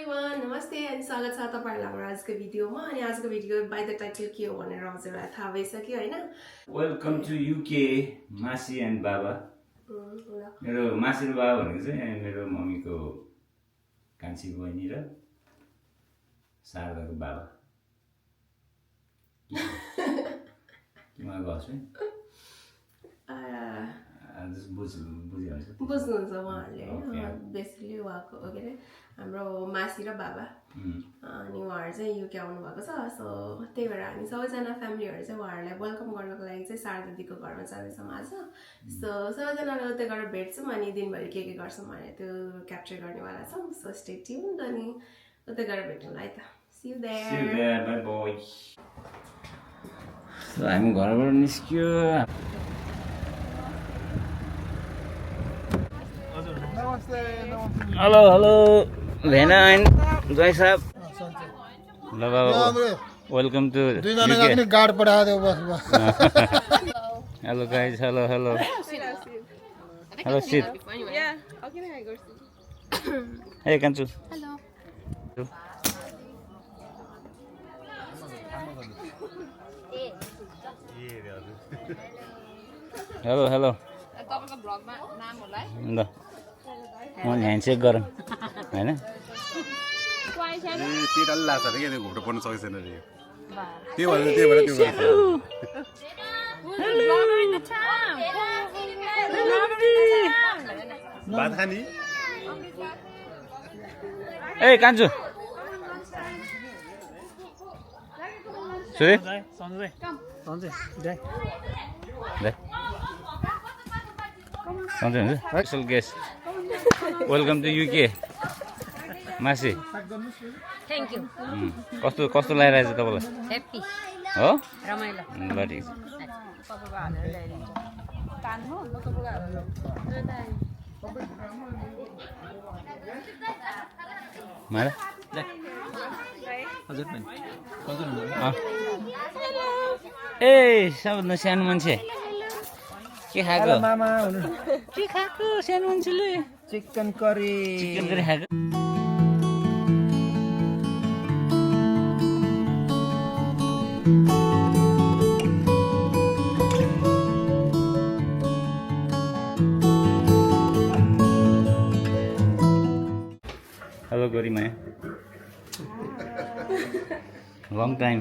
everyone, नमस्ते अनि स्वागत छ तपाईहरुलाई हाम्रो आजको भिडियोमा अनि आजको भिडियो बाइ द टाइटल के हो भनेर हजुरलाई थाहा भइसक्यो हैन वेलकम टु युके मासी एन्ड बाबा मेरो मासी र बाबा भनेको चाहिँ मेरो मम्मीको कान्छी बहिनी र शारदाको बाबा किमा गर्छु बुझ्नुहुन्छ उहाँहरूले बेसिकली उहाँको के अरे हाम्रो मासी र बाबा अनि उहाँहरू चाहिँ युके आउनु भएको छ सो त्यही भएर हामी सबैजना फ्यामिलीहरू चाहिँ उहाँहरूलाई वेलकम गर्नको लागि चाहिँ शारदा दिदीको घरमा जाँदैछौँ आज सो सबैजनाले उतै गएर भेट्छौँ अनि दिनभरि के गर्छौँ भनेर त्यो क्याप्चर गर्नेवाला छौँ सो स्टे ट्युन्ड अनि उतै गएर भेटौँला है त see you there bye bye so हामी घरबाट निस्क्यो हेलो हेलो भेना एन्ड जय साहब ल बाबा वेलकम टु दुईजना गार्ड पठाइदियो बस hello guys hello hello hello सिट हे कान्छु हेलो हेलो तपाईको ब्लगमा नाम होला है ल म ह्यान्डसेक गरौँ हैन त्यो डल्ला लाग्छ रे के घुट्नु पर्न सकेको छैन रे त्यो भएर त्यो गर्छ भात खानी ए कान्छु सुरे Sanjay special guest welcome to UK मासी थ्याङ्क यू कस्तो कस्तो लागिरहेछ तपाईँलाई ह्याप्पी हो रमाइलो ल ठिक छ मारा ए सबभन्दा सानो मान्छे के खाएको मामा के खाएको सानो मान्छेले चिकन करी खाएको हेलो गरिमा लङ टाइम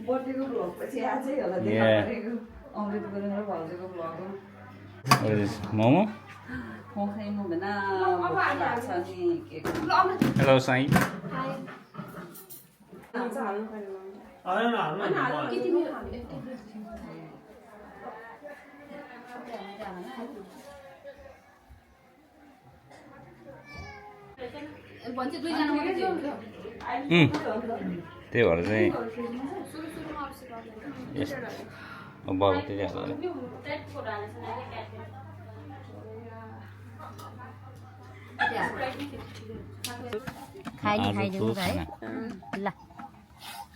बर्थडेको भ्लग पछि आजै होला देखाएको अमृत गुरुङ र भाउजूको भ्लग हो मोमो खाइमु भन छ नि के हेलो साई त्यही भएर चाहिँ बाबु त्यति खाइदिनु है ल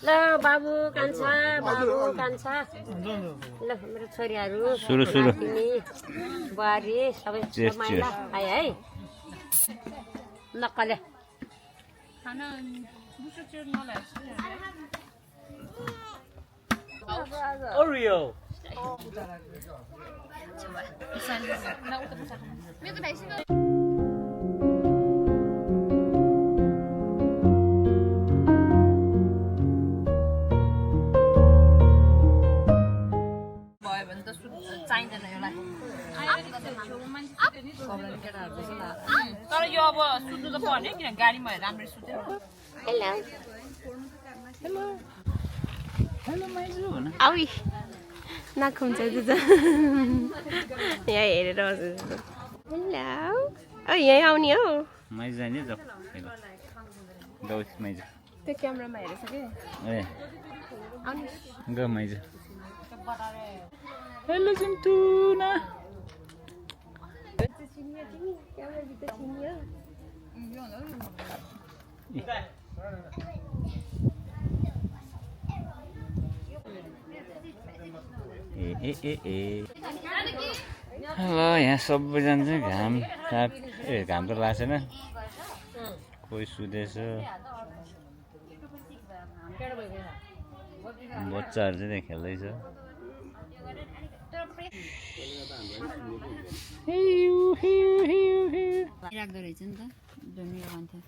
ल बाबु कान्छा ल मेरो छोरीहरू सुरु बुहारी सबै रमाइलो खाए है नक्कले खाना Oreo चाहिँदैन एउटा तर यो अब सुत्नु त पर्ने किन गाडीमा राम्ररी सुत्यो हेलो माइजू आउई नाक हुन्छ यहाँ हेरेर हेलो यहीँ आउने हो माइजू जाने जाऊ माइजू त्यो क्यामेरामा हेरेछ कि ए ग माइजू हेलो चिन्तुना ल यहाँ सबैजना चाहिँ घाम त लाग्छ छैन कोही सुतेछ बच्चाहरू चाहिँ त्यहाँ खेल्दैछ राख्दो रहेछ नि त जन्मिएर भन्थ्यो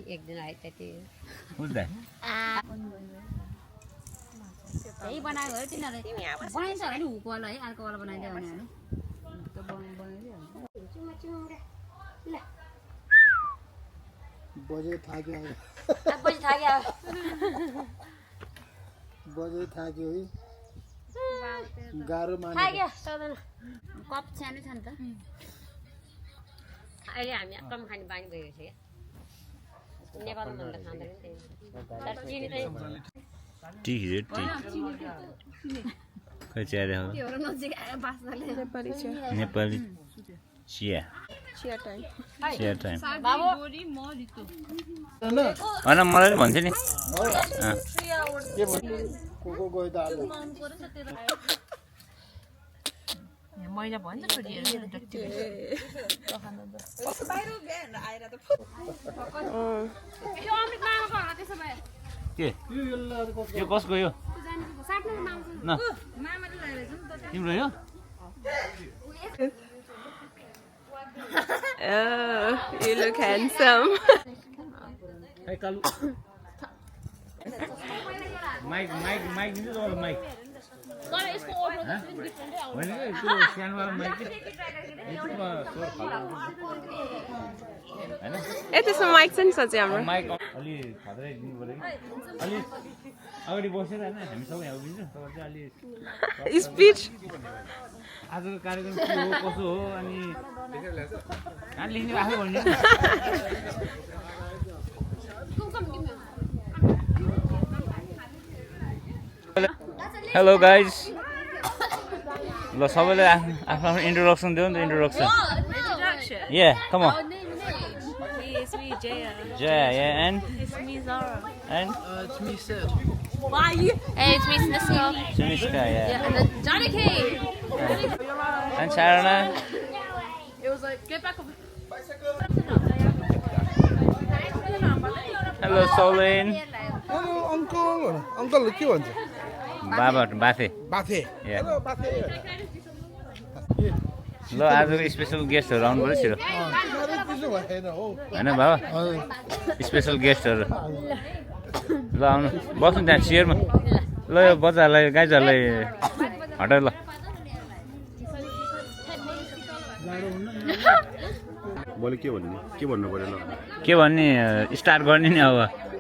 एक दिन आयो त्यति बुझ्दा त्यही बनाएको हो तिनीहरूले बनाइन्छ होला नि हुकवाला है अर्कोवाला बनाइदियो भने बजे थाक्यो है गाह्रो माने कप सानो छ नि त अहिले हामी कम खाने बानी भइरहेको छ क्या नेपालमा भन्दा खाँदैन नि त्यही टी खै चिया देखाऊ नेपाली चिया टाइम होइन मलाई भन्छ नि मैला भन्छ के यो कसको यो न तिम्रो यो Oh, you look handsome. Mic दिन्छ तपाईँलाई माइक होइन त्यो सानोवाला माइक ए त्यसमा माइक छ नि सच्चै हाम्रो माइक अलि खतरै दिनु पऱ्यो कि अलि अगाडि बसेर होइन हामी सबै यहाँ उभिन्छ तपाईँ चाहिँ अलि स्पिच आजको कार्यक्रम के हो कसो हो अनि कहाँ लेख्ने आफै भन्नु हेलो गाइज ल सबैले आफ्नो इन्ट्रोडक्सन दियो नि त introduction Yeah, come on. It's me, Jaya. Yeah, and It's me, Zara. and It's me, Sid. Why you? Hey, it's me, Sniska. Sunishka, yeah. And then Johnny K. And Sharana. It was like, get back over. Hello, Solin. Hello uncle अङ्कलले के भन्छ Baba, Bathe. Bathe Yeah. Hello Bathe ल आजको special गेस्टहरू आउनु पऱ्यो छिटो त्यसो भएन हो होइन बाबा स्पेसल गेस्टहरू ल आउनु बस्नु त्यहाँ चेयरमा ल यो बच्चाहरूलाई गाइजहरूलाई हटायो ल मैले के भन्नु पर्यो ल के भन्ने स्टार्ट गर्ने नि अब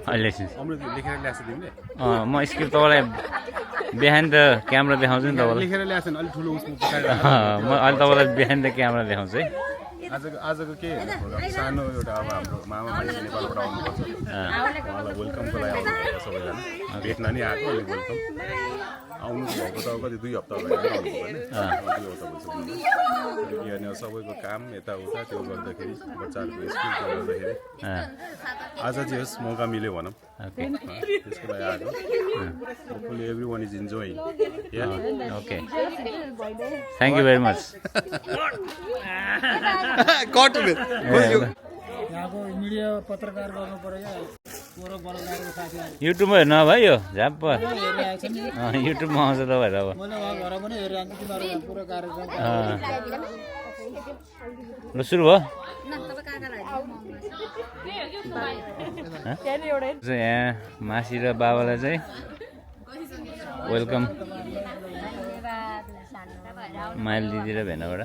अहिले अमृत लेखेर ल्याएको तिमीले म स्क्रिप्ट तपाईँलाई बिहान त क्यामेरा देखाउँछु नि तपाईँलाई लेखेर ल्याएको छैन अलिक ठुलो उसमा पकाएर म अहिले तपाईँलाई बिहान त क्यामेरा देखाउँछु है आजको के सानो एउटा अब हाम्रो मामा मान्छे नेपालबाट आउनुपर्छ उहाँलाई वेलकमको लागि आउनुभयो सबैजना भेट्न नि आएको अनि वेलकम आउनु भएको त कति 2 हप्ता अगाडि आउनु होइन 2 हप्ता भइसक्यो यहाँ सबैको काम यताउता त्यो गर्दाखेरि बच्चाहरूको स्कुलको गर्दाखेरि आज चाहिँ यस मौका मिल्यो भनौँ त्यसको लागि आएको hopefully every is enjoying okay thank you very much यहाँको मिडिया पत्रकार गर्नु पर्यो पोरो बलगारको साथीहरु युट्युबमा हेर्नु भयो यो झ्याप्प हेरिरहेको छ नि युट्युबमा आउँछ तपाईँहरू अब मैले उहाँ घर पनि हेरिरहन्छु तिमीहरू पुरो कार्यक्रम ल सुरु भयो यहाँ मासी र बाबालाई चाहिँ वेलकम माइल दिदी र भेनाबाट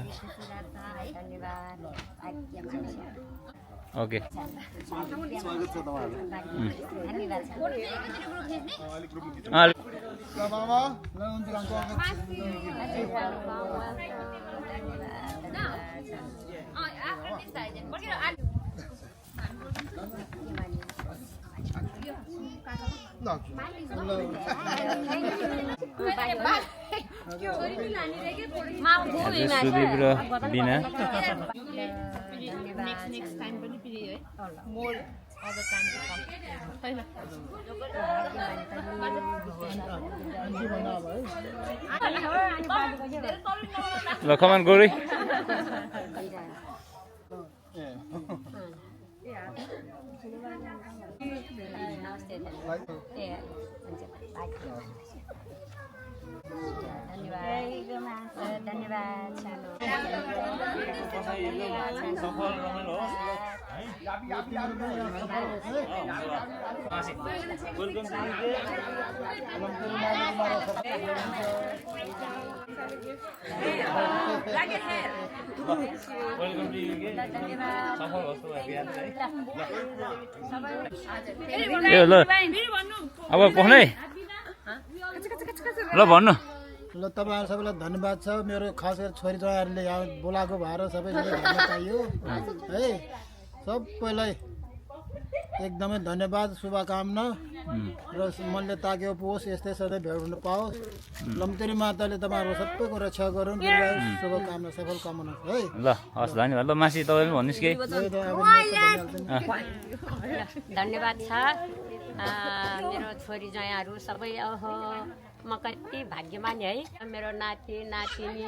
ओके सुदीप र बिना all the time to come. Come on, Gori. अब पढ्नै ल भन्नु ल तपाईँहरू सबैलाई धन्यवाद छ मेरो खास गरी छोरी ज्वाइँहरूले यहाँ बोलाएको भएर सबैले भन्न पाइयो है सबैलाई एकदमै धन्यवाद शुभकामना र मनले ताकेको पोस् यस्तै सधैँ भेट हुन पाओस् लम्तेरी माताले तपाईँहरूको सबैको रक्षा गरून् शुभकामना सफल कामना है ल हस् धन्यवाद ल मासी तपाईँ पनि भन्नुहोस् केही धन्यवाद छ मेरो छोरी ज्वाइँहरू सबै ओहो म कति भाग्यमानी है मेरो नाति नातिनी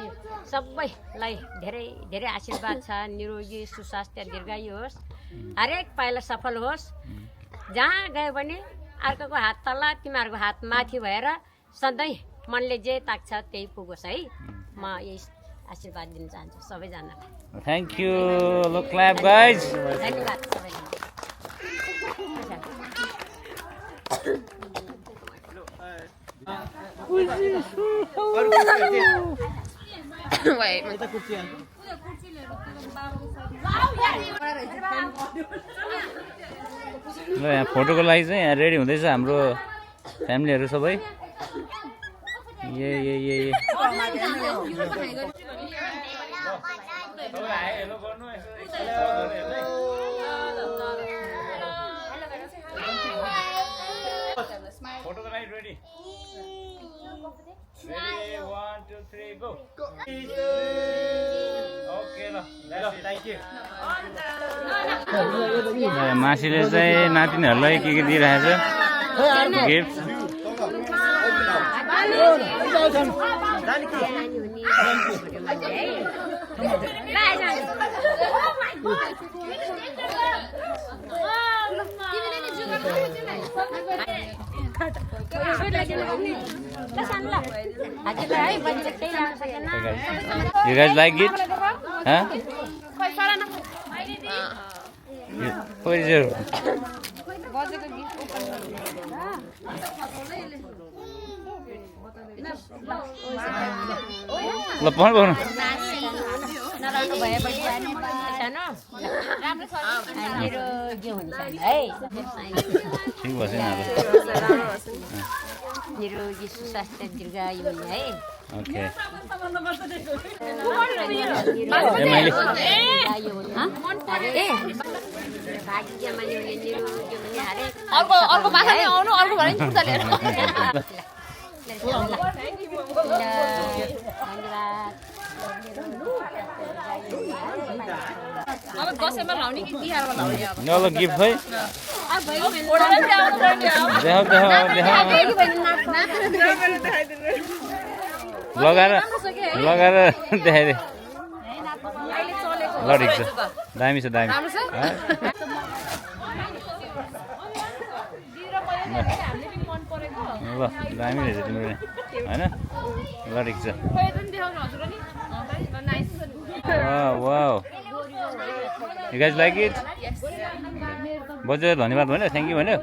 सबैलाई धेरै धेरै आशीर्वाद छ निरोगी सुस्वास्थ्य दीर्घायु होस् हरेक पाइला सफल होस् जहाँ गयो भने अर्कोको हात तल तिमीहरूको हात माथि भएर सधैँ मनले जे ताक्छ त्यही पुगोस् है म यही आशीर्वाद दिन चाहन्छु सबैजनालाई थ्याङ्क यू ल क्ल्याप गाइज धन्यवाद सबैजना ल यहाँ फोटोको लागि चाहिँ यहाँ रेडी हुँदैछ हाम्रो फ्यामिलीहरू सबै फोटोको लागि रेडी Ready, 1, 2, 3, go. Okay, मासीले चाहिँ नातिनीहरूलाई के दिइरहेछ gift You guys like it? Huh? What is it? ल पढ्नु नराम्रो भए पनि सानो मेरो के हुन्छ है ठिक बसेन अब निरोगी सुस्वास्थ्य दीर्घायु हुने है ओके भाग्यमानी हुने निरोगी हुने हरेक अर्को भाषाले आउनु अर्को भने पुग्छ लिएर अब दसैँमा लाउने कि तिहारमा लाउने अब ल गिफ्ट खै लगाएर देखाइदे ल ठिक छ दामी छ दामी ल दामी रहेछ तिम्रो होइन ल ठिक छ wow You guys like it? बज्यो धन्यवाद भन्यो थ्याङ्क यू भन्यो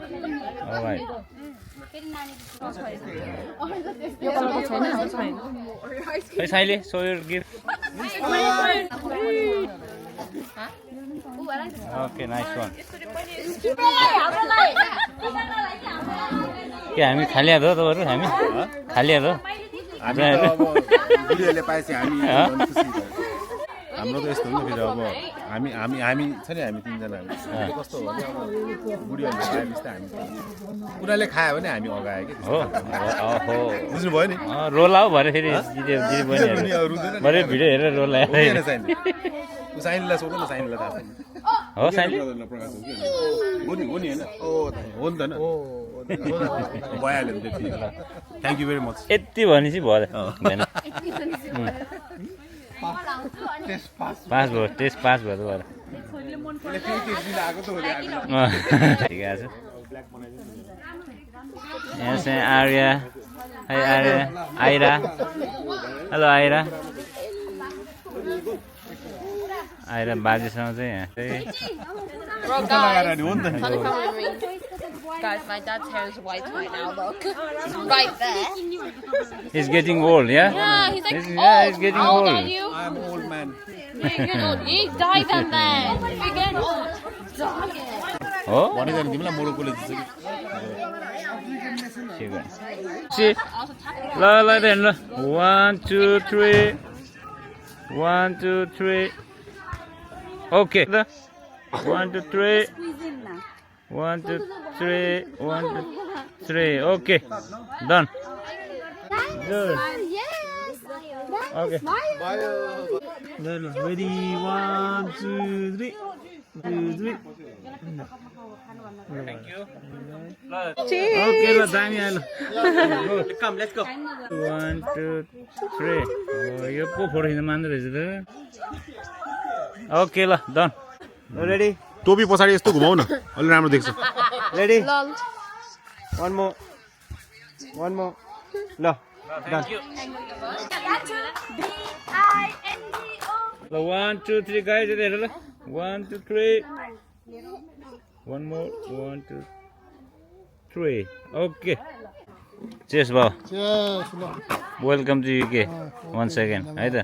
खै साइले so your gift okay nice one के हामी खालिया हो तपाईँहरू हामी खालिया हो हाम्रो त यस्तो हो नि फेरि अब हामी छ नि हामी तिनजना कस्तो हो भने अब बुढीहरूले खाए जस्तै हामी उनीहरूले खायो भने हामी अगायो कि हो बुझ्नुभयो नि रोल आऊ भरे फेरि दिदी बहिनीहरू भरे भिडियो हेरेर रोल आयो साइनलाई सोध्नु न साइनलाई थाहा छैन हो साइली हो नि होइन हो नि त भइहाल्यो नि त्यति थ्याङ्क यू भेरी मच यति भनेपछि भयो भएन पास भयो टेस्ट पास भयो त ठिक छ यहाँ चाहिँ आर्या है आर्या आइरा हेलो आइरा आइरा बाजेसँग चाहिँ यहाँ चाहिँ Bro, guys, funny comment with me. Guys, my dad's hair is white right now, look. Right there. he's getting old, yeah? Yeah, he's like Yeah, old. he's getting How old old. are you? I'm old man Yeah, you're old. You died then, man. You're getting old. हो भनेको नि तिमीलाई मोडो college ठिक हो ल ल then ल 1 2 3 1 2 3 okay ल 1 2 3 1 2 3 1 2 3 ओके डन गुड ओके ल ल रेडी 1 2 3 Thank you. Okay, ल दामी आयो ल कम लेट्स गो 1 2 3 यो पो फोटो खिच्न मान्दै रहेछ त ओके ल डन रेडी टोपी पछाडि यस्तो घुमाउ न अलि राम्रो देख्छ रेडी Lol. one more ल डन ल 1 2 3 गाइस यता हेर ल 1 2 3 one more 1 2 3 okay cheers bro Cheers, ल welcome to UK once again है त